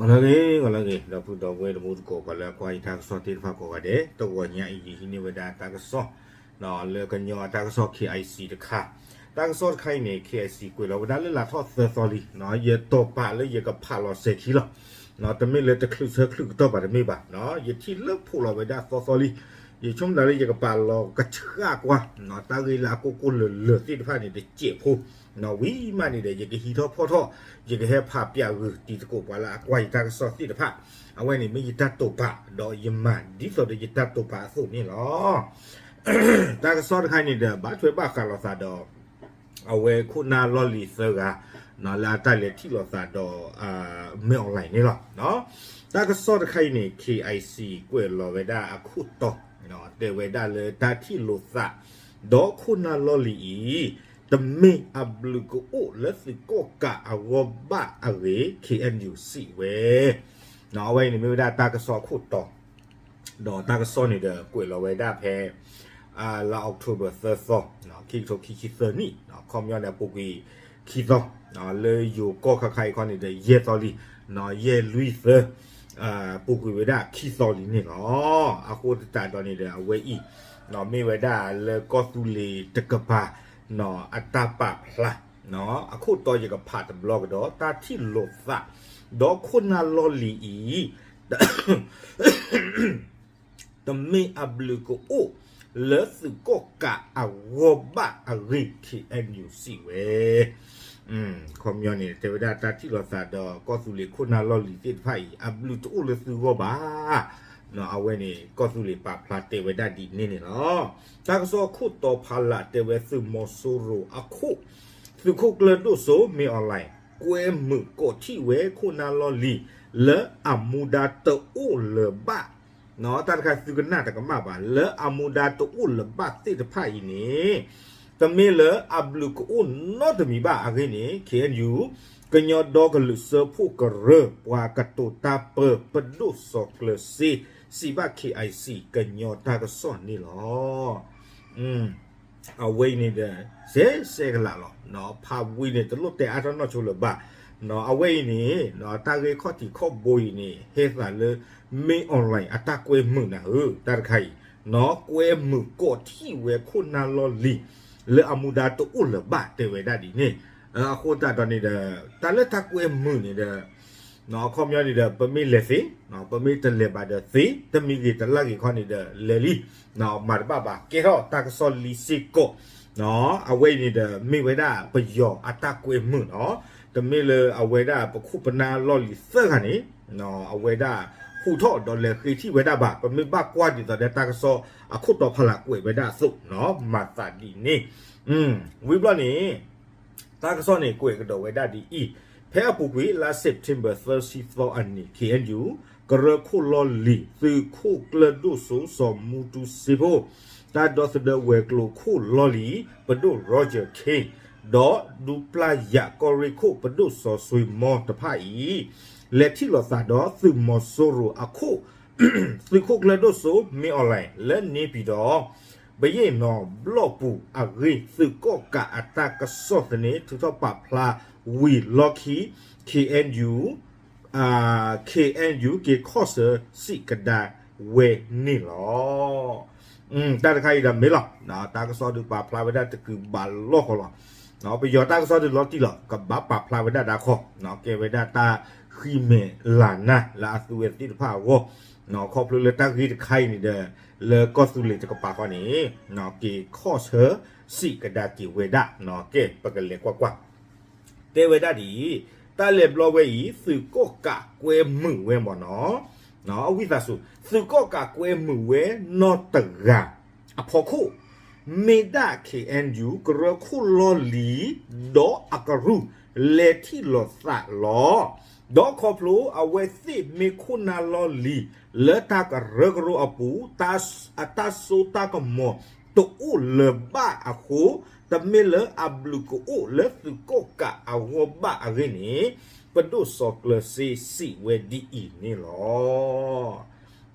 ဂီၤလၢအဂ့ၤ ဂီၤလၢအဂ့ၤ ဒီပုၢ်ဒီဝဲၢ်တံၤသကိး ပှၤလၢကွၢ်ယတၢ်ကစီၣ်သ့ၣ်တဖၣ်ကိးဂၤဒဲး, တဂီၤညါအံၤ ယဟံးန့ၢ်ဝဲဒၣ်တၢ်ကစီၣ် လၢကညီအတၢ်ကစီၣ် K I C တခါ, တၢ်ကစီၣ်တခါအံၤန့ၣ် K I C ကွဲးလီၤဝဲဒၣ်လၢလါထီၣ်သၢသီလံ, ယတိာ်ပာ်လၢယကဖးလီၤစဲၤခံလီၤ, တမ့ၢ်လၢတချုးဆၢချုးကတီၢ်ဘၣ်တမ့ၢ်ဘၣ်, ယထံၣ်လၢဖိးလီၤဝဲဒၣ်သီသီလံ, ယဆိကမိၣ်တၢ်လၢယကပာ်လီၤကဆှၣ်ကွၢ် တၢ်ဂ့ၢ်လၢအကိၢ်ကိၢ်လၢၤလၢၤသ့ၣ်တဖၣ်န့ၣ် တစဲးဖိ ဝံၤမးန့ၣ်ဒီး ယကဟံးထီၣ်ဖီၣ်ထီၣ်, ယကဟဲဖးပၠးဂုာ် တံၤသကိးပှၤလၢအကွၢ်ယတၢ်ကစီၣ်သ့ၣ်တဖၣ်, အဝဲန့ၣ်မ့ၢ်ယတၢ်တိာ်ပာ် ဒီးယမၤဒ်သိးဒီးယတၢ်တိာ်ပာ်အသိးန့ၣ်လီၤ. တၢ်ကစီၣ်တခါအံၤန့ၣ်ဒီး ဘၣ်ထွဲဘၣ်ဃးလိာ်သးဒီး အဝဲခိၣ်နၢ်လီၢ်လံၤသၢဂၤ လၢအတၢ်လဲၤထံၣ်လိာ်သးဒီး မင်းအောင်လှိုင် န့ၣ်လီၤ. တၢ်ကစီၣ်တခါအံၤန့ၣ် K I C ကွဲးလီၤဝဲဒၣ်အခိၣ်တီ, တဲဝဲဒၣ်လၢတၢ်ထံၣ်လိာ်သး ဒီးခိၣ်နၢ်လီၢ်လံၤအံၤ တမ့ၢ်အဘျုးကအိၣ်လၢသုးကီၣ်ကးအဂီၢ်ဘၣ်အဂ့ၢ် K N U စံးဝဲ. အဝဲအံၤန့ၣ်မ့ၢ်ဝဲဒၣ်တၢ်ကစီၣ်အခိၣ်တီ ဒီးတၢ်ကစီၣ်န့ၣ်ဒီးကွဲးလီၤဝဲဒၣ်ဖဲ လါ October သၢသီ, ခံကထိခံဆံသၢနံၣ်, ခီပညီန့ၣ် အပူၤကွံာ်ခံသီ, လၢယိၤကီၢ်ခါခါအံၤခီန့ၣ်ဒီး ယဲၢ်သီလံ, ယဲၢ်လွံၢ်သၢ, ပူၤကွံာ်ဝဲဒၣ်ခံသီလံန့ၣ်လီၤ. အဃိသတးဒီးန့ၣ်ဒီး အဝဲအံၤ မ့ၢ်ဝဲဒၣ်လၢကီၢ်သူလ့ၤတကပၤ အတၢ်ပာ်ဖျါ အခိၣ်တီယကဖးတဘျီကဒီး တၢ်ထံၣ်လိာ်သး ဒီးခိၣ်နၢ်လီၢ်လံၤအံၤ တမ့ၢ်အဘျုးကအိၣ်လၢသုးကီၣ်ကးအဂီၢ်ဘၣ်အဂ့ၢ် K N U စံးဝဲ. ခီပညီန့ၣ် တဲဝဲဒၣ်တၢ်ထံၣ်လိာ်သးဒီးကီၢ်သူလ့ၤခိၣ်နၢ်လီၢ်လံၤသ့ၣ်တဖၣ်အံၤ အဘျုးတအိၣ်လၢသုဂီၢ်ဘၣ်. အဝဲန့ၣ် ကီၢ်သူလ့ၤပာ်ဖျါတဲဝဲဒၣ်ဒ်န့ၣ်န့ၣ်လီၤ. တၢ်ကစီၣ်အခိၣ်တီဖးလၢ်တဲဝဲသုးမီၤစိရိၤအခိၣ် သုးခိၣ်ကျၢၢ်ဒိၣ်စိ မင်းအောင်လှိုင် ကွဲမုာ်ကိးထီၣ်ဝဲခိၣ်နၢ်လီၢ်လံၤ လၢအမူဒါတအိၣ်လၢၤဘၣ် တၢ်တခါသုကနၣ်တကမၣ်ဘၣ် လၢအမူဒါတအိၣ်လၢၤဘၣ်သ့ၣ်တဖၣ်အံၤန့ၣ် တမ့ၢ်လၢအဘျုးကအိၣ်နီတမံၤဘၣ်အဂ့ၢ်န့ၣ် K N U ကညီဒီကလုာ်စၢဖှိၣ်ကရၢ ပှၤကတိၤတၢ်ပၢ ပဒိၣ်စီၤကျၢၤစ့ စံးဘၣ် K I C ကညီတၢ်ကစီၣ်န့ၣ်လီၤ. အဝဲအံၤန့ၣ်ဒီး စဲစဲကလးလီၤ. ဖးဝံၤန့ၣ် တလိၣ်တဲအါထီၣ်နီၢ်ဆိလၢၤဘၣ်. အဝဲအံၤန့ၣ် တၢ်ဂ့ၢ်ခီၣ်ထံးခီၣ်ဘိအံၤန့ၣ် ဟဲသးလၢ မင်းအောင်လှိုင် အတၢ်ကွဲမုာ်နၤဧၢ, တၢ်တခါအံၤ ကွဲမုာ်ကိးထီၣ်ဝဲခိၣ်နၢ်လီၢ်လံၤ လၢအမူဒါတအိၣ်လၢၤဘၣ်တဲဝဲဒၣ်ဒ်န့ၣ်. အဃိသတးဒီးန့ၣ်ဒီး တၢ်လၢတၢ်ကွဲမုာ်န့ၣ်ဒီး အခီပညီန့ၣ်ဒီး ပမ့ၢ်လဲၤသ့, ပမ့ၢ်တလဲၤဘၣ်ဒီးသ့, တမံၤဂ့ၤတလါဂ့ၤခီန့ၣ်ဒီး လဲၤလံ, မၤတဘၣ်ဘၣ် ကဲထီၣ်တၢ်ကစီၣ်လံစ့ၢ်ကီး. အဝဲအံၤန့ၣ်ဒီး မ့ၢ်ဝဲဒၣ်ပယီၤအတၢ်ကွဲမုာ်လီၤ. တမ့ၢ်လၢအဝဲဒၣ်ပခိၣ်ပနၢ်လီၢ်လံၤသၢဂၤန့ၣ် အဝဲဒၣ်ဟူးထီၣ်ဒီးလဲၤဃ့ထံၣ်ဝဲဒၣ်ဘၣ်. ပမ့ၢ်ဘၣ်ကွၢ်ဒ်သိးဒီးတၢ်ကစီၣ်အခိၣ်တီဖးလၢ်ကွဲးဝဲဒၣ်အသိး မၤသးဒ်န့ၣ်. ဝံၤဘျီန့ၣ် တၢ်ကစီၣ်န့ၣ်ကွဲးကဒီးဝဲဒၣ်ဒ်အံၤ, ဖဲအပူၤကွံာ် လါ September သၢဆံသီအနံၤ K N U ကရၢခိၣ်လီၢ်လံၤ သုးခိၣ်ကျၢၢ်ဒိၣ်စိ စီၤမူတူစ့ဖိ တၢ်ဒီသဒၢဝဲၤကျိၤခိၣ်လီၢ်လံၤ ပဒိၣ် Roger Khin ဒီးဒူပျၢ်ယၤကီၢ်ရ့ၣ်ခိၣ် ပဒိၣ်စီၤစွ့မီတဖၣ်အံၤ လဲၤထံၣ်လိာ်သးဒီးသုးမီၤစိရိၤအခိၣ် သုးခိၣ်ကျၢၢ်ဒိၣ်စိ မင်းအောင်လှိုင် လၢန့ၣ်ပၠံၤဒီး ပယ့ၣ်နီၤဘျီၣ်ပူၤအဂ့ၢ် သုးကီၣ်ကးအတၢ်ကစီၣ်သန့ ထုးထီၣ်ပာ်ဖျါဝံၤလီၢ်ခံ K N U, K N U က့ၤခီၣ်ဆၢစံးကဒါဝဲန့ၣ်လီၤ. တၢ်တခါအံၤဒီးမ့ၢ်လီၤ. တၢ်ကစီၣ်ဒုးပာ်ဖျါဝဲဒၣ်တကုာ်ဘၣ်လီၢ်ဃီလီၤ. ပယီၤတၢ်ကစီၣ်ဒုးလီၤတံၢ်လီၤ ကဘၣ်ပာ်ဖျါဝဲဒၣ်ဒၣ်ခီ, ကဲဝဲဒၣ်တၢ်ဃံမဲာ်လၤနၤလၢအသုဝဲသ့ၣ်တဖၣ်အဂီၢ်, ခီဖျိလၢတၢ်ဂ့ၢ်တခါအံၤန့ၣ်ဒီး လၢကီၢ်သူလ့ၤတကပၤဃီန့ၣ် က့ၤခီၣ်ဆၢစံးကဒါက့ၤဝဲဒၣ်, ကဲ ပကလဲၤကွၢ်ကွၢ် တဲဝဲဒၣ်ဒ်အံၤ, တၢ်လဲၤဘျီဝဲအံၤ သုးကီၣ်ကးကွဲမုာ်ဝဲမ့ၢ်နီၤ, အဝံသးစူၤ သုးကီၣ်ကးကွဲမုာ်ဝဲနီတဂၤအဖီခိၣ်, မ့ၢ်ဒၣ် K N U ကရၢခိၣ်လီၢ်လံၤ ဒီးအကရူၢ် လဲၤထံၣ်လိာ်သးလီၤ. ဒီးခီဖျိအဝဲသ့ၣ်မ့ၢ်ခိၣ်နၢ်လီၢ်လံၤ လၢတၢ်ကရၢကရိအပူၤ အတၢ်စိတၢ်ကမီၤတအိၣ်လၢၤဘၣ်အဃိ, တမ့ၢ်လၢအဘျုးကအိၣ်လၢသုးကီၣ်ကးအဂီၢ်ဘၣ်အဂ့ၢ်န့ၣ် ပဒိၣ်စီၤကျၢၤစ့စံးဝဲဒ်အံၤန့ၣ်လီၤ.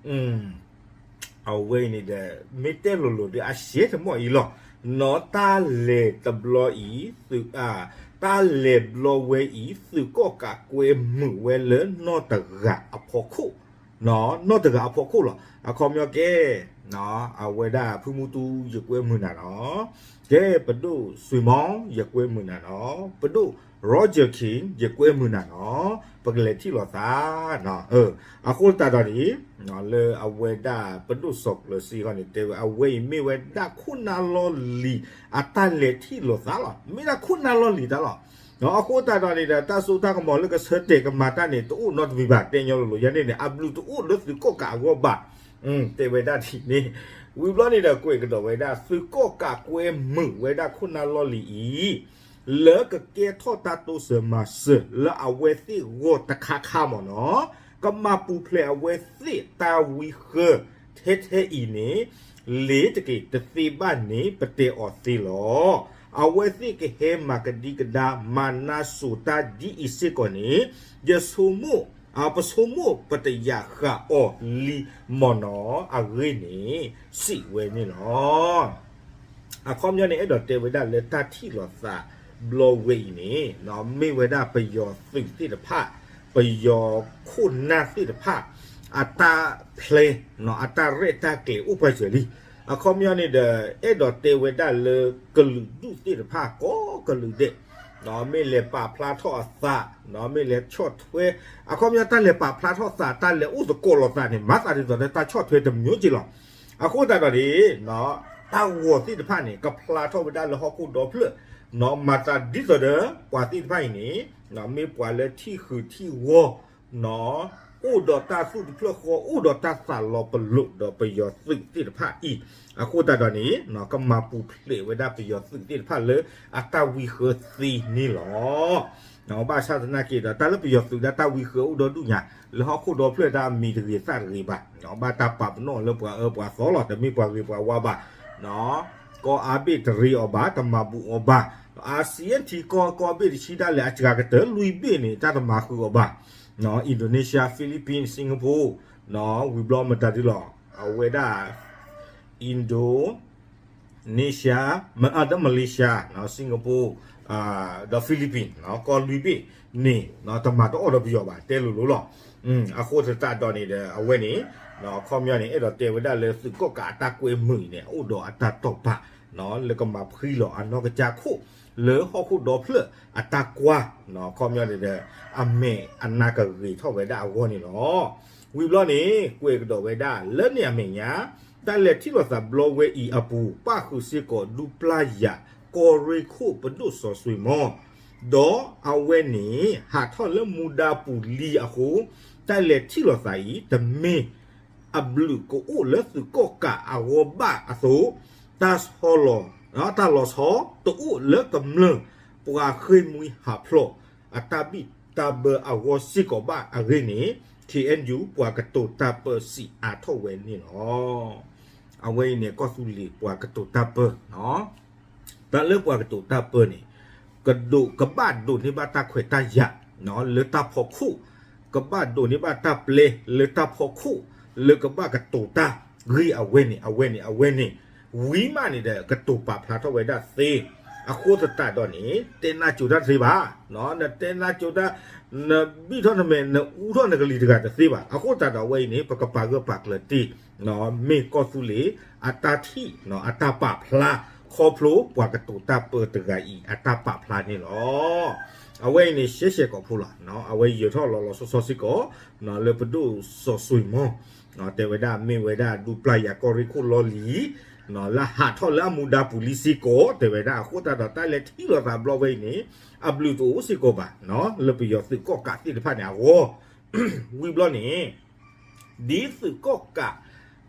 အဝဲအံၤန့ၣ်ဒီး မ့ၢ်တဲလိၤလိၤဒီးအရှဲတမီၢ်အံၤလီၤ. နီၢ်တၢ်လဲၤတဘျီအံၤ သုး, တၢ်လဲၤဘျီဝဲအံၤ သုးကီၣ်ကးကွဲမုာ်ဝဲလၢနီၢ်တဂၤအဖီခိၣ်, နီၢ်တဂၤအဖီခိၣ်လီၤ. အခီပညီကဲ အဝဲဒၣ်ဖုမူတူ ယကွဲမုာ်နၤနီၤ, ကဲပဒိၣ်စွ့မီ ယကွဲမုာ်နၤနီၤ, ပဒိၣ် Roger King ယကွဲမုာ်နၤနီၤ, ပကလဲၤထံၣ်လိာ်သး အဃိသတးဒီးန့ၣ် လၢအဝဲဒၣ်ပဒိၣ်စီၤကျၢၤစ့အဂီၢ်န့ၣ် တဲဝဲ အဝဲအံၤမ့ၢ်ဝဲဒၣ်ခိၣ်နၢ်လီၢ်လံၤအတၢ်လဲၤထံၣ်လိာ်သးလီၤ. မ့ၢ်ဒၣ်ခိၣ်နၢ်လီၢ်လံၤတၢ်လီၤ. အဃိသတးဒီးန့ၣ်ဒီး တၢ်စိတၢ်ကမီၤလၢကဆၢတဲာ်ကမၤတၢ်န့ၣ် တအိၣ်နီတမံၤဘၣ် တဲညီလိၤလိၤ ယၤန့ၣ်န့ၣ် အဘျုးတအိၣ်လၢသုးကီၣ်ကးအဂီၢ်ဘၣ်. တဲဝဲဒၣ်ဒ်န့ၣ် ဝံၤဘျီန့ၣ်ဒီး ကွဲးကဒီးဝဲဒၣ် သုးကီၣ်ကးကွဲမုာ်ဝဲဒၣ်ခိၣ်နၢ်လီၢ်လံၤအံၤ လၢကကဲထီၣ်တၢ်တိစၢၤမၤစၢၤလၢအဝဲသ့ၣ်ဂီၢ်တခါခါမ့ၢ်နီၤ, ကမၤပူၤဖျဲးအဝဲသ့ၣ်တၢ်ဝံဃၢ ထဲထဲအံၤန့ၣ် လ့ၤတက့ၤတသ့ဘၣ်န့ၣ် ပတဲအီၤသ့လီၤ. အဝဲသ့ၣ်ကဟဲမၤကဒံကဒါ မၤနၢ်စိၤတၢ်ဒ်အံၤစ့ၢ်ကီးန့ၣ် ယဆိကမိၣ် ပဆိကမိၣ်ပတယာ်ဃာ်အီၤလံမ့ၢ်နီၤ အဂ့ၢ်န့ၣ် စံးဝဲန့ၣ်လီၤ. အခီပညီန့ၣ် အဲၣ်ဒိးတဲဝဲဒၣ်လၢတၢ်ထံၣ်လိာ်သးဘျီဝဲအံၤန့ၣ် မ့ၢ်ဝဲဒၣ်ပယီၤသုးသ့ၣ်တဖၣ် ပယီၤခိၣ်နၢ်သ့ၣ်တဖၣ် အတၢ်ဖျဲ အတၢ်ရဲၣ်တၢ်ကျဲၤအိၣ်ပှဲၤစၢၤလံ. အခီပညီန့ၣ်ဒီး အဲၣ်ဒိးတဲဝဲဒၣ်လၢကလုာ်ဒူၣ်သ့ၣ်တဖၣ်ကိးကလုာ်ဒဲး မ့ၢ်လဲၤပာ်ဖျါထီၣ်အသး မ့ၢ်လဲၤဆီၣ်ထွဲ အခီပညီတၢ်လဲၤပာ်ဖျါထီၣ်သး တၢ်လဲၤအိၣ်သကိးလိာ်သးန့ၣ် မၤသးဒ်သိးလၢတၢ်ဆီၣ်ထွဲတမျိုးက့လီၤ. အဃိသတးဒီးန့ၣ် တၢ်ဂီၤသ့ၣ်တဖၣ်န့ၣ် ကဖျါထီၣ်ဝဲဒၣ်လၢဟီၣ်ခိၣ်ဒီဖျၢၣ် မၤသးဒ်သိးဒီး ပှၤသ့ၣ်တဖၣ်အံၤန့ၣ် မ့ၢ်ပှၤလၢထံၣ်ဃုာ်ထံၣ်ဂီၢ် အိၣ်ဒီးတၢ်သူၣ်တဖျၢၣ်ဃီ အိၣ်ဒီးတၢ်သးလီၤပလိာ်ဒီးပယီၤသုးသ့ၣ်တဖၣ်အံၤ အဃိသတးဒီးန့ၣ် ကမၤပူၤဖျဲးဝဲဒၣ်ပယီၤသုးသ့ၣ်တဖၣ်လၢအတၢ်ဝံဃၢသ့န့ၣ်လီၤ. ဘၣ်ဆၣ်သနာ်က့ဒီး တၢ်လၢပယီၤသုးဒၣ်တၢ်ဝံဃၢအိၣ်ဒီဒူၣ်ညါ လၢဟီၣ်ခိၣ်ဒီဖျၢၣ်တၢ်မံၤတဂ့ၤသၣ်တဂ့ၤဘၣ်, ဘၣ်တၢ်ပာ်ပနီၣ်လၢပှၤအၢပှၤသီလီၤ, တမ့ၢ်ပှၤဂ့ၤပှၤဝါဘၣ်, ကီၢ်အါဘ့ၣ်တရ့အီၤဘၣ်, တမၤဘူးအီၤဘၣ်, အါစံၣ်အ့ၣ်ထံကီၢ် ကီၢ်ဘ့ၣ်တဆံဒၣ်လဲာ် အစှၤကတၢၢ်လွံၢ်ဘ့ၣ်န့ၣ် တၢ်တမၤဃုာ်အီၤဘၣ်, Indonesia, Philippines, Singapore, ဝံၤဘျီမတၤဒ်လီၤ, အဝဲဒၣ် Indo Indonesia, ဒီး Malaysia, Singapore, ဒီး Philippines ကီၢ်လွံၢ်ဘ့ၣ်န့ၣ် တမၤတအီၣ်ဒီးပယီၤဘၣ် တဲလိၤလိၤလီၤ. အဃိသတးဒီးန့ၣ်ဒီး အဝဲန့ၣ် ခီပညီန့ၣ် အဲၣ်ဒိးတဲဝဲဒၣ်လၢသုးကီၣ်ကးအတၢ်ကွဲမုာ်န့ၣ် အိၣ်ဒီးအတၢ်တိာ်ပာ် လၢကမၤဖှံလီၤအနီၢ်ကစၢ်ခိၣ် လၢဟီၣ်ခိၣ်ဒီဖျၢၣ်အတၢ်ကွၢ်, ခီပညီန့ၣ်ဒီး အမဲာ်အနါကဂ့ၤထီၣ်ဝဲဒၣ်အဂီၢ်န့ၣ်လီၤ. ဝံၤဘျီန့ၣ် ကွဲးကဒီးဝဲဒၣ် လၢန့ၣ်အမဲာ်ညါ တၢ်လဲၤထံၣ်လိာ်သးဘျီဝဲအံၤအပူၤ ပၣ်ဃုာ်စ့ၢ်ကီးဒူပျၢ်ယၤ ကီၢ်ရ့ၣ်ခိၣ်ပဒိၣ်စီၤစွ့ၤမီ ဒီးအဝဲန့ၣ် ဟးထီၣ်လၢမူဒါပူၤလံအဃိ တၢ်လဲၤထံၣ်လိာ်သးအံၤ တမ့ၢ်အဘျုးကအိၣ်လၢသုးကီၣ်ကးအဂီၢ်ဘၣ်အသိး တၢ်ဆီလီၤ, တၢ်လီၤဆီတအိၣ်လၢကမျၢၢ်ပှၤဃ့ၢ်မှံဟးဖျိး အတၢ်ဘံၣ်တၢ်ဘၢအဂီၢ်စ့ၢ်ကီးဘၣ်အဂ့ၢ်န့ၣ် ခ့ၣ်အဲၣ်ယူၣ် ပှၤကတိၤတၢ်ပၢစံးအါထီၣ်ဝဲန့ၣ်လီၤ. အဝဲအံၤန့ၣ် ကီၢ်သူလ့ၤပှၤကတိၤတၢ်ပၢ တၢ်လၢပှၤကတိၤတၢ်ပၢန့ၣ် ကဒိးကဘၣ်ဒိးန့ၢ်ဘၣ်တၢ်ခွဲးတၢ်ယာ် လၢတၢ်ဖီခိၣ်, ကဘၣ်ဒိးန့ၢ်ဘၣ်တၢ်ပျဲလၢတၢ်ဖီခိၣ် လၢကဘၣ်ကတိၤတၢ်ဂ့ၢ်အဝဲန့ၣ် အဝဲန့ၣ် အဝဲန့ၣ် ဝံၤမးန့ၣ်ဒီး ကတိၤပာ်ဖျါထီၣ်ဝဲဒၣ်သ့, အဃိသတးဒီးန့ၣ် တဲနၢ်ကၠိတၢ်တသ့ဘၣ်, နတဲနၢ်ကၠိတၢ် နဘံၣ်ထီၣ်နမဲာ် နအူထီၣ်နကလံၤတဂၤတသ့ဘၣ်. အဃိသတးဒီးအဝဲအံၤန့ၣ် ပကပာ်ဂၢၢ်ပာ်ကျၢၤတ့ၢ် မ့ၢ်ကီၢ်သူလ့ၤ အတၢ်ထံၣ် အတၢ်ပာ်ဖျါ ခီဖျိပှၤကတိၤတၢ်ပၢတဂၤအံၤ အတၢ်ပာ်ဖျါန့ၣ်လီၤ. အဝဲအံၤန့ၣ် ရှဲရှဲကိးဖိလီၤ. အဝဲယၢၤထီၣ်လီၤလီၤဆီဆီစ့ၢ်ကီး လၢပဒိၣ်စီၤစွ့ၤမီ တဲဝဲဒၣ်မ့ၢ်ဝဲဒၣ်ဒူပျၢ်ယၤကီၢ်ရ့ၣ်ခိၣ်လီၢ်လံၤ လၢဟးထီၣ်လၢအမူဒါပူၤလံစ့ၢ်ကီး တဲဝဲဒၣ် အဃိသတးဒီးတၢ်လဲၤထံၣ်လိာ်သးဘျီဝဲအံၤန့ၣ် အဘျုးတအိၣ်စ့ၢ်ကီးဘၣ် လၢပယီၤသုးကီၣ်ကးသ့ၣ်တဖၣ်န့ၣ်အဂီၢ် ဝံၤဘျီန့ၣ် ဒ်သုးကီၣ်ကး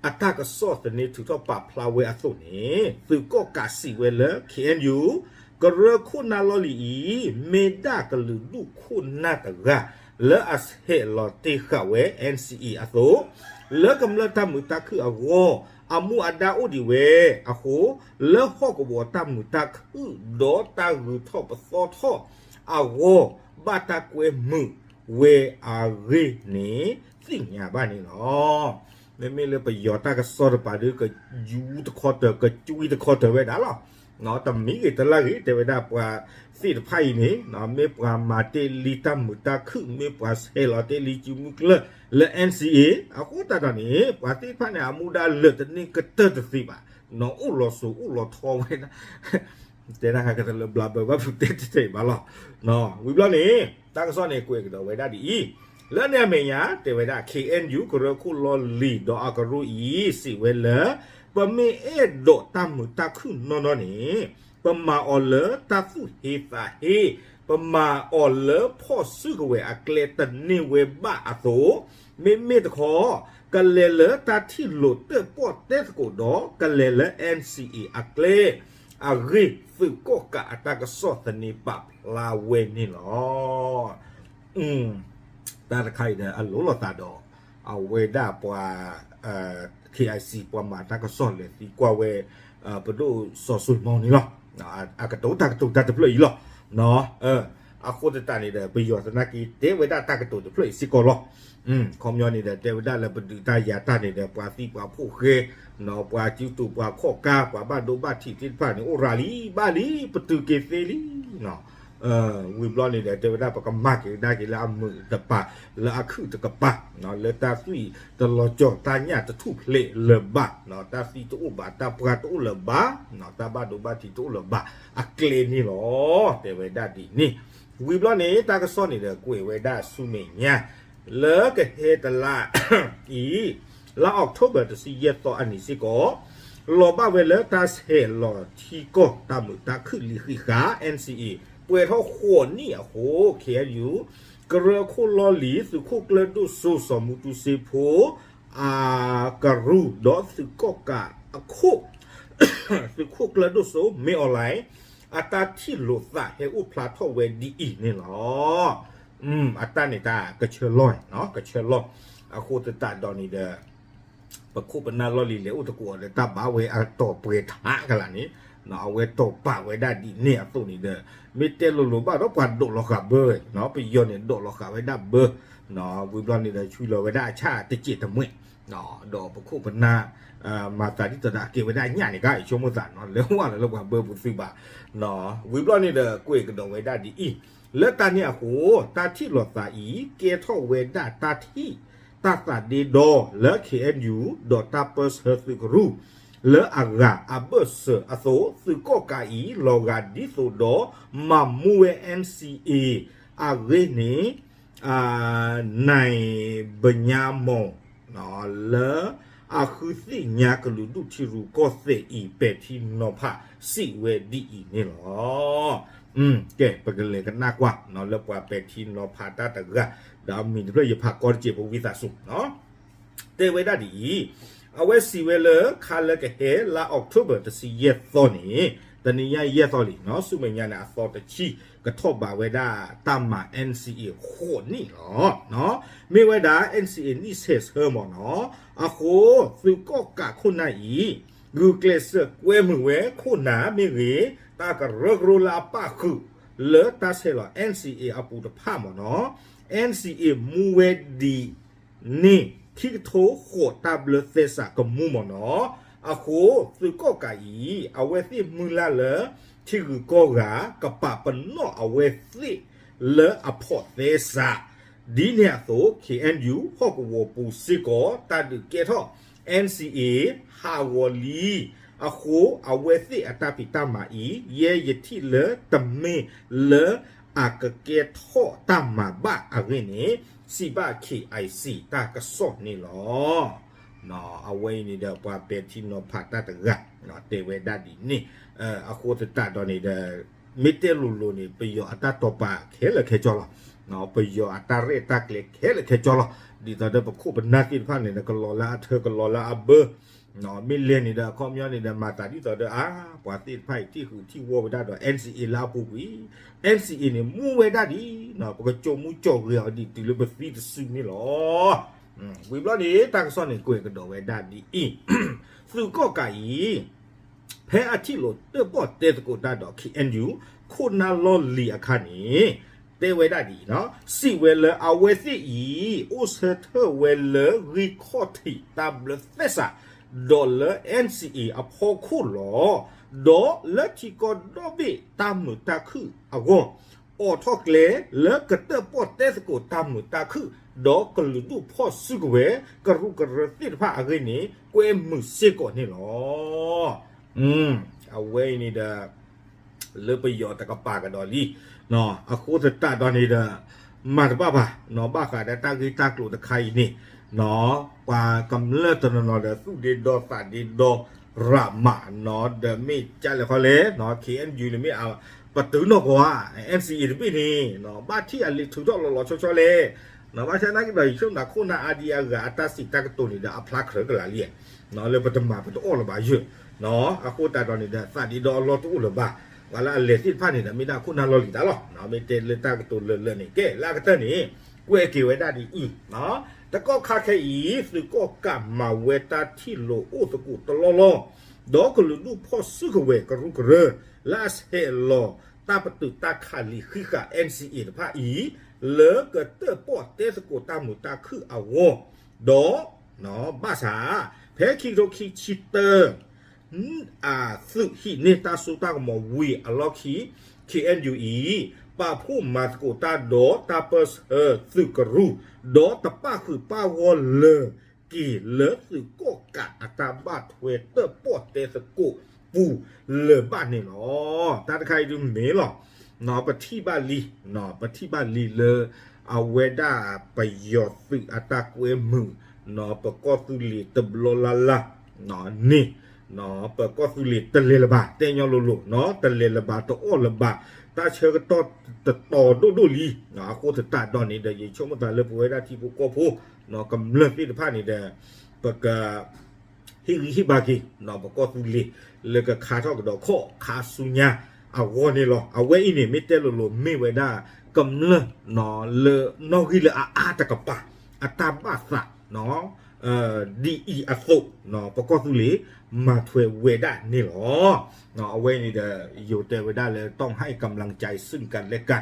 အတၢ်ကစီၣ်သန့ထုးထီၣ်ပာ်ဖျါဝဲအသိးန့ၣ် သုးကီၣ်ကးစံးဝဲလၢ ခ့ၣ်အဲၣ်ယူၣ် ကရၢခိၣ်နၢ်လီၢ်လံၤအံၤ မ့ၢ်ဒၣ်ကလုာ်ဒူၣ်ခိၣ်နၢ်တဂၤ လၢအဆဲးလီၤတ့ၢ်ဃာ်ဝဲ NCA အသိး လၢကမျၢၢ်တၢ်မုာ်တၢ်ခုၣ်အဂီၢ် အမူအဒါအိၣ်ဒံးဝဲအဃိ လၢဟီၣ်ကဝီၤတၢ်မုာ်တၢ်ခုၣ်ဒီးတၢ်ဂုၤထီၣ်ပသီထီၣ်အဂီၢ် ဘၣ်တၢ်ကွဲမုာ်ဝဲအဂ့ၢ်န့ၣ် သ့ၣ်ညါဘၣ်န့ၣ်လီၤ. မ့မ့ၢ်လၢပယီၤတၢ်ကစီၣ်တပၤဒီး ကယူတခီတၢၤ ကကွံတခီတၢၤဝဲဒၣ်လီၤ. တမံၤဂ့ၤတလါဂ့ၤ တဲဝဲဒၣ်ပှၤသ့ၣ်တဖၣ်အံၤန့ၣ် မ့ၢ်ပှၤမၤတ့ၢ်လံတၢ်မုာ်တၢ်ခုၣ် မ့ၢ်ပှၤဆဲးလီၤတ့ၢ်လံစုမုၢ်ကျၢၢ်လၢ N C A အဃိသတးဒီးန့ၣ် ပှၤသ့ၣ်တဖၣ်န့ၣ် အမူဒါလၢာ်တန့ၢ်ကတၢၢ်တသ့ဘၣ်, အိၣ်လီၤစိၤအိၣ်လီၤထီဝဲဒၣ် တဲဒၣ်ကတလၢဘျါဘၢဘၣ်ဖုတဲတတဲဘၣ်လီၤ. ဝံၤဘျီန့ၣ် တၢ်ကစီၣ်န့ၣ်ကွဲးကဒီးဝဲဒၣ်ဒ်အံၤ, လၢန့ၣ်အမဲာ်ညါ တဲဝဲဒၣ် K N U ကရၢခိၣ်လီၢ်လံၤဒီးအကရူၢ်အံၤ စံးဝဲလၢ ပမ့ၢ်အဲၣ်ဒိးတၢ်မုာ်တၢ်ခုၣ်နီၢ်နီၢ်န့ၣ် ပမၤအီၤလၢတၢ်သူၣ်ဟ့သးဟ့, ပမၤအီၤလၢဖီၣ်စုကဝဲၤအကျဲတန့ၢ်ဝဲဘၣ်အသိး, မ့မ့ၢ်တခီ ကလဲၤလၢတၢ်ထံၣ်လိာ်တၢၣ်ပီၣ်တဲသကိးဒီး ကလဲၤလၢ N C A အကျဲ အဂ့ၢ် သုးကီၣ်ကးအတၢ်ကစီၣ်သန့ပာ်ဖျါဝဲန့ၣ်လီၤ. တၢ်တခါအံၤဒီး အလိၣ်လိာ်သးဒီး အဝဲဒၣ်ပှၤ K I C ပှၤမၤတၢ်ကစီၣ်လဲၤသံကွၢ်ဝဲ ပဒိၣ်စီၤစိၤမီန့ၣ်လီၤ. အကတိၤတၢ်ကတိၤတၢ်တဖျၢၣ်အံၤလီၤ. အဃိသတးန့ၣ်ဒီး ပယီၤသနာ်က့ တဲဝဲဒၣ်တၢ်ကတိၤတဖျၢၣ်အံၤစ့ၢ်ကီးလီၤ. ခီပညီန့ၣ်ဒီး တဲဝဲဒၣ်လၢပဒုးတၢ်ယၤတၢ်န့ၣ်ဒီး ပှၤသံပှၤဖိၣ်ဃဲ ပှၤကၠူတူာ်ပှၤခီၣ်ကါ ပှၤဘၣ်ဒိဘၣ်ထံးသ့ၣ်တဖၣ်န့ၣ် အိၣ်ရၤလံဘၣ်လံ ပတုာ်က့ၤသ့လံ. ဝံၤဘျီန့ၣ်ဒီး တဲဝဲဒၣ်ပကမၤက့ၤကဒါက့ၤလၢအမုာ်တပၤ လၢအခုၣ်တကပၤ လၢတၢ်သွံၣ်တလီၤကၠီၤ တၢ်ညၣ်တထူၣ်ဖျဲးလၢၤဘၣ်, တၢ်သံတအိၣ်ဘၣ် တၢ်ပှၢ်တအိၣ်လၢၤဘၣ်, တၢ်ဘၣ်ဒိဘၣ်ထံးတအိၣ်လၢၤဘၣ် အကျဲန့ၣ်လီၤ. တဲဝဲဒၣ်ဒ်န့ၣ် ဝံၤဘျီန့ၣ် တၢ်ကစီၣ်န့ၣ်ဒီး ကွဲးဝဲဒၣ်ဆူမဲာ်ညါ လၢကဟဲတလါအံၤ လါအီးကထိဘၢၣ် တဆံယဲၢ်သီအနံၤစ့ၢ်ကီး လီၤဘၣ်ဝဲလၢတၢ်ဆဲးလီၤထံကီၢ်တၢ်မုာ်တၢ်ခုၣ်လံာ်ဃံးဃာ် N C A ပှဲၤထီၣ်ဃိးနံၣ်အဃိ K N U ကရၢခိၣ်လီၢ်လံၤ သုးခိၣ်ကျၢၢ်ဒိၣ်စိစီၤမူတူစ့ဖိ အကရူၢ်ဒီးသုးကီၣ်ကးအခိၣ် သုးခိၣ်ကျၢၢ်ဒိၣ်စိ မ့ၢ်အီၤလဲၣ် အတၢ်ထံၣ်လိာ်သးဟဲအိၣ်ဖျါထီၣ်ဝဲဒ်အံၤန့ၣ်လီၤ. အတၢ်န့ၣ်တၢ်ကဆၢလီၢ်, ကဆၢလီၢ် အဃိသတးဒီးန့ၣ်ဒီး ပခိၣ်ပနၢ်လီၢ်လံၤလဲၤအိၣ်သကိးအီၤဒီး တၢ်ဘၣ်ဝဲအတီၢ်ပှဲၤထးကလာ်န့ၣ် အဝဲတီၢ်ပာ်ဝဲဒၣ်ဒ်န့ၣ်အသိးန့ၣ်ဒီး မ့ၢ်တဲလိၤလိၤဘၣ်ဒီးပှၤဒိးလီၤဃာ်ဘၢဝဲ, ပယီၤန့ၣ်ဒိးလီၤဃာ်ဝဲဒၣ်ဘၢ, ဝံၤဘျီန့ၣ်ဒီး ဆွံလီၤဝဲဒၣ်အဆၣ်တစဲးတမှဲး, ဒီးပခိၣ်ပနၢ် မၤသးဒ်သိးဒီးအကဲဝဲဒၣ်အညၣ်န့ၣ် ကါအံၤဆိကမိၣ်သးနီၤ လဲၤဝဲလၢပှၤဘၢပူၤသုးဘၣ်, ဝံၤဘျီန့ၣ်ဒီး ကွဲးကဒီးဝဲဒၣ်ဒ်အံၤ, လၢတၢ်န့ၣ်အဃိ တၢ်ထံၣ်လိာ်သးအံၤ ကဲထီၣ်ဝဲဒၣ်တၢ်ထံၣ် တၢ်သးဒ့ဒီလၢ K N U ဒီးတၢ်ပၢဆှၢသုးကရူၢ် လၢအဂၤအဘၢၣ်စၢၤအသိး သုးကီၣ်ကးအံၤ လီၤဂာ်ဒ်သိးဒီး မၤမူဝဲ N C A အဂ့ၢ်န့ၣ် နံၣ်ဘညါမီၢ် လၢအဃုသ့ၣ်ညါကလုာ်ဒူၣ်ထံရူၢ်ကီၢ်သဲးအံၤ ပဲာ်ထံနီၤဖး စံးဝဲဒ်အံၤန့ၣ်လီၤ. ကဲ ပကလဲၤကနၣ်ကွၢ် လၢပှၤပဲာ်ထံနီၤဖးတၢ်တဂၤ ဒီးအမံၤတဖျၢၣ်ယဖးကီတစဲး ပဝံသးစူၤ တဲဝဲဒၣ်ဒ်အံၤ, အဝဲစံးဝဲလၢ ခါလၢကဟဲလါအီးကထိဘၢၣ် တဆံယဲၢ်သီန့ၣ် တနံၤညါယဲၢ်သီလံ ဆူမဲာ်ညါန့ၣ် အသီတဆံ ကထီၣ်ဘးဝဲဒၣ်တၢ်မၤ N C A ဃိးနံၣ်လီၤ. မ့ၢ်ဝဲဒၣ် N C A နံၣ်ဆဲးဆၢမ့ၢ်နီၤ, အဃိ သုးကီၣ်ကးခိၣ်နၢ်အံၤ ဂုာ်ကျဲးစၢးကွဲမုာ်ဝဲခိၣ်နၢ်မ့ၢ်ဂ့ၤ, တၢ်ကရၢကရိလၢအပၣ်ဃုာ် လၢတၢ်ဆဲးလီၤ N C A အပူၤတဖၣ်မ့ၢ်နီၤ, N C A မူဝဲဒ် န့ၣ် ခံကထိဃိးတၢ်ဘျၢသဲစးကမူမ့ၢ်နီၤ, အဃိ သုးကီၣ်ကးအံၤ အဝဲသ့ၣ်မုၢ်လၢ်လၢ ထံဂုၤကီၢ်ဂၤ ကပာ်ပနီၣ်အဝဲသ့ၣ် လၢအဖိးသဲစး ဒ်န့ၣ်အသိး K N U ဟီၣ်ကဝီၤပူၤစ့ၢ်ကီး တၢ်ဒုးကဲထီၣ် N C A ဟးဂီၤလံ, အဃိ အဝဲသ့ၣ်အတၢ်ဖံးတၢ်မၤအံၤ ယဲယထံၣ်လၢတမ့ၢ်လၢ အကကဲထီၣ်တၢ်မၤဘၣ်အဂ့ၢ်န့ၣ် စံးဘၣ် K I C တၢ်ကစီၣ်န့ၣ်လီၤ. အဝဲအံၤန့ၣ်ဒီး ပှၤပဲာ်ထံနီၤဖးတၢ်တဂၤ တဲဝဲဒၣ်ဒ်န့ၣ်, အဃိသတးဒီးန့ၣ်ဒီး မ့ၢ်တဲလိၤလိၤန့ၣ် ပယီၤအတၢ်တီာ်ပာ်ခဲလၢာ်ခဲဆ့လီၤ. ပယီၤအတၢ်ရဲၣ်တၢ်ကျဲၤခဲလၢာ်ခဲဆ့လီၤ. ဒ်သိးဒီးပခိၣ်ပနၢ်သ့ၣ်တဖၣ်န့ၣ်ဒီး ကလီၤလၢအထၢကလီၤလၢအဘၢ မ့ၢ်လဲၤန့ၣ်ဒီး အခီပညီန့ၣ်ဒီး မၤသးဒ်သိးဒီး အါ ပှၤသ့ၣ်တဖၣ်အံၤ ထံၣ်ဃုာ်ထံၣ်ဝီဝဲဒၣ်ဒီး N C A လၢအပူၤကွံာ်, N C A န့ၣ် မူဝဲဒၣ်ဒ် ပကကၠိမူကၠီဂဲၤအီၤဒ်တုၤလၢပသံတစုန့ၣ်လီၤ. ဝံၤဘျီန့ၣ် တၢ်ကစီၣ်န့ၣ်ကွဲးကဒီးဝဲဒၣ်ဒ်အံၤ, သုးကီၣ်ကးအံၤ ဖဲအထံၣ်လိာ်တၢၣ်ပီၣ်တဲသကိးတၢ်ဒီး K N U ခိၣ်နၢ်လီၢ်လံၤအခါန့ၣ် တဲဝဲဒၣ်ဒ်အံၤ, စံးဝဲလၢအဝဲသ့ၣ်အံၤ အိၣ်ဆၢထၢၣ်ဝဲလၢဂံၢ်ခီၣ်ထံးတၢ်ဘျၢသဲစး ဒီးလၢ NCA အဖီခိၣ်လီၤ. ဒီးလၢထံကီၢ်ဒီဘ့ၣ်တၢ်မုာ်တၢ်ခုၣ်အဂီၢ် အိးထီၣ်ကျဲလၢကတၢၣ်ပီၣ်တဲသကိးတၢ်မုာ်တၢ်ခုၣ် ဒီးကလုာ်ဒူၣ်ဖီၣ်စုကဝဲၤ ကရူၢ်ကရၢသ့ၣ်တဖၣ်အဂ့ၢ်န့ၣ် ကွဲမုာ်စ့ၢ်ကီးန့ၣ်လီၤ. အဝဲအံၤန့ၣ်ဒီး လၢပယီၤတကပၤကဒီးလံ. အဃိသတးဒီးန့ၣ်ဒီး မၤတဘၣ်ဘၣ် ဘၣ်ဃးဒီးတၢ်ဂ့ၢ်တၢ်ကျိၤတခါအံၤန့ၣ် ပှၤကမျၢၢ်တနီၤနီၤဒီး သူၣ်ဒ့ဒီသးဒ့ဒီရးမးနီၤ ဒီးမ့ၢ်ကလဲၣ်ခီလဲၣ် KNU န့ၣ်မ့ၢ် ပတုာ်နီၢ်ကီၢ်ဧါ NCA တဘ့ၣ်န့ၣ် ဘၣ်ထံၣ်အလံာ်ထုးထီၣ်လီၤလီၤဆီဆီလဲၣ်. ဘၣ်ဆၣ်သနာ်က့ဒီး ယဆိကမိၣ်ခိၣ်နၢ်အါဒံအါဂၤအတၢ်စံးတၢ်ကတိၤန့ၣ်ဒီး အဖျါကြၢးကလာ်လံ လၢပတမၤပတအီၣ်လၢၤဘၣ်ယၢၢ် အဃိသတးဒီးန့ၣ်ဒီး သးဒ့ဒီအလီၢ်တအိၣ်လၢၤဘၣ်. ပှၤလၢအလဲၤသ့ၣ်တဖၣ်န့ၣ်ဒီး မ့ၢ်ဒၣ်ခိၣ်နၢ်လီၢ်လံၤသးလီၤ. မ့ၢ်တဲလၢတၢ်ကတိၤလၢာ်လၢာ်န့ၣ် ကဲလၢအကတၢၢ်န့ၣ် ကွဲးက့ၤဝဲဒၣ်ဒ်အံၤ တကီၢ်ခါခဲအံၤ သုးကီၣ်ကးမၤဝဲတၢ်ထံၣ်လိာ်အိၣ်သကိးတလီၢ်လီၢ် ဒီးကလုာ်ဒူၣ်ဖီၣ်စုကဝဲၤကရူၢ်ကရၢ လၢအဆဲးလီၤတၢ်ပတုာ်တၢ်ခးလံာ်ဃံးဃာ် NCA တဖၣ်အံၤ လၢကတၢၣ်ပီၣ်တဲသကိးတၢ်မုာ်တၢ်ခုၣ်အဂီၢ် ဒီး ဘၣ်ဆၣ် ဖဲခံကထိခံဆံတၢ အသုးဟံးန့ၢ်တၢ်စိတၢ်ကမီၤဝံၤအလီၢ်ခံ KNU အံၤ ပာ်ဖှိၣ်မၤသကိးတၢ်ဒီးတၢ်ပၢၢ်ဆၢသုးကရူၢ် ဒီးတပၣ်ဃုာ်ပၣ်ဂီၢ်လၢၤက့ၤလၢသုးကီၣ်ကးအတၢ်ဘၣ်ထွဲတၢၣ်ပီၣ်တဲသကိးပူၤလၢၤဘၣ်န့ၣ်လီၤ. တၢ်တခါအံၤဒုးမ့ၢ်လီၤ ပထံၣ်ဘၣ်လံ ပထံၣ်ဘၣ်လံလၢ အဝဲဒၣ်ပယီၤသုးအတၢ်ကွဲမုာ် ပကီၢ်သူလ့ၤတဘျီလၢ်လၢ်န့ၣ် ပကီၢ်သူလ့ၤတလဲၤလၢၤဘၣ် တဲညီလိၤလိၤ တလဲၤလၢၤဘၣ်တအီၣ်လၢၤဘၣ် တၢ်ဆၢကတီၢ်တတီၤဒိၣ်ဒိၣ်လံ. အဃိသတးဒီးန့ၣ်ဒီး ယဆိကမိၣ်သးလၢပဝဲဒၣ်ထံဖိကီၢ်ဖိ ကမျၢၢ်သ့ၣ်တဖၣ်န့ၣ်ဒီး ပက ဟ့ၣ်ဂံၢ်ဟ့ၣ်ဘါက့ၤ ပကီၢ်သူလ့ၤ လၢကခါထီၣ်ကဒီးခီၣ်ခါဆူညါအဂီၢ်န့ၣ်လီၤ. အဝဲအံၤန့ၣ် မ့ၢ်တဲလိၤလိၤမ့ၢ်ဝဲဒၣ် ကမျၢၢ် လၢနီၣ်ဂံၢ်လၢအအါတကပၤ အတၢ်ဘၣ်သး ဒ်အံၤအသိး ပကီၢ်သူလ့ၤ မၤထွဲဝဲဒၣ်န့ၣ်လီၤ. အဝဲန့ၣ်ဒီး ယိၤတဲဝဲဒၣ်လၢ ต้องให้กำลังใจซึ่งกันและกัน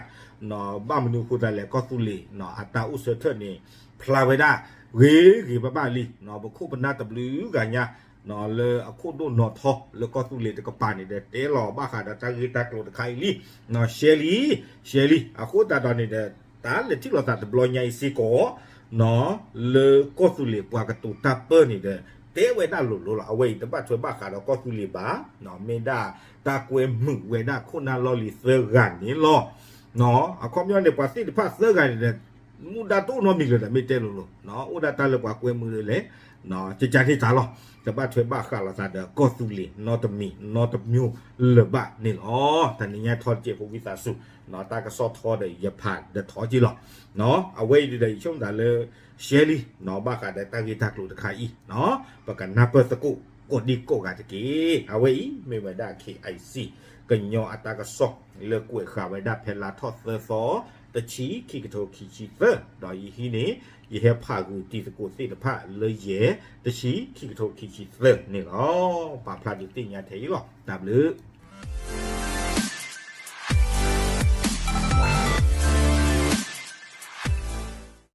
ဘၣ်မနုၤအဃိသတးလဲၣ် ကီၢ်သူလ့ၤ အတၢ်အိၣ်ဆၢထၢၣ်န့ၣ် ဖျါဝဲဒၣ် ဂ့ၤဂ့ၤဘၣ်ဘၣ်လံ ပခိၣ်ပနၢ်တဘျုးဂၤညါ လၢအခိၣ်ဒိၣ်နီၤထီလၢကီၢ်သူလ့ၤတကပၤန့ၣ်ဒီး တဲလီၤဘၣ်ဃးဒီးတၢ်ဂ့ၢ်တၢ်ကျိၤတခါအံၤလံ ရှဲလံ ရှဲလံ အဃိသတးဒီးန့ၣ်ဒီး တၢ်လဲၤထံၣ်လိာ်သးတဘျီညါအံၤစ့ၢ်ကီး လၢကီၢ်သူလ့ၤပှၤကတိၤတၢ်ပၢၢ်န့ၣ်ဒီး တဲဝဲဒၣ်လိၤလိၤလီၤ. အဝဲအံၤတဘၣ်ထွဲဘၣ်ဃးဒီးကီၢ်သူလ့ၤဘၣ် မ့ၢ်ဒၣ်တၢ်ကွဲမုာ်ဝဲဒၣ်ခိၣ်နၢ်လီၢ်လံၤသၢဂၤန့ၣ်လီၤ. အခီပညီန့ၣ် ပှၤသ့ၣ်တဖၣ်သၢဂၤန့ၣ်ဒီး မူဒါတအိၣ်နီတမံၤလၢၤဒီး မ့ၢ်တဲလိၤလိၤ အိၣ်ဒၣ်တၢ်လၢပှၤကွဲမုာ်ဒ်လဲၣ် ကကန့ၢ်တၢ်လီၤ. တဘၣ်ထွဲဘၣ်ဃးလိာ်သးဒီးကီၢ်သူလ့ၤ နီတမံၤ နီတမျိုးလၢၤဘၣ်န့ၣ်လီၤ. တနံၤညါထီတကဲးဖိဝံသးစူၤ တၢ်ကစီၣ်ထီဒီးယဖးဒီးထီက့ၤလီၤ. အဝဲအံၤဒုးဒီး ယဆိကမိၣ်သးလၢ ရှဲလံ ဘၣ်ဃးဒီးတၢ်ဂ့ၢ်တၢ်ကျိၤတခါအံၤ ပကနၢ်ပၢၢ်သကိး ကိးဒံကိးဂၤတက့ၢ်. အဝဲအံၤမ့ၢ်ဝဲဒၣ် KIC ကညီအတၢ်ကစီၣ် လၢကွဲးဃာ်ဝဲဒၣ်ဖဲလါထီၣ်သၢသီ တဆံ ခံကထိခံဆံသၢ ဒီးယဟံးန့ၢ် ယဟဲဖးဂုာ်တံၤသကိးသ့ၣ်တဖၣ်လၢယဲၢ် တဆံ ခံကထိခံဆံသၢန့ၣ်လီၤ. ပာ်ဖျါဒုးသ့ၣ်ညါထဲအံၤလီၤ. တၢ်ဘျုး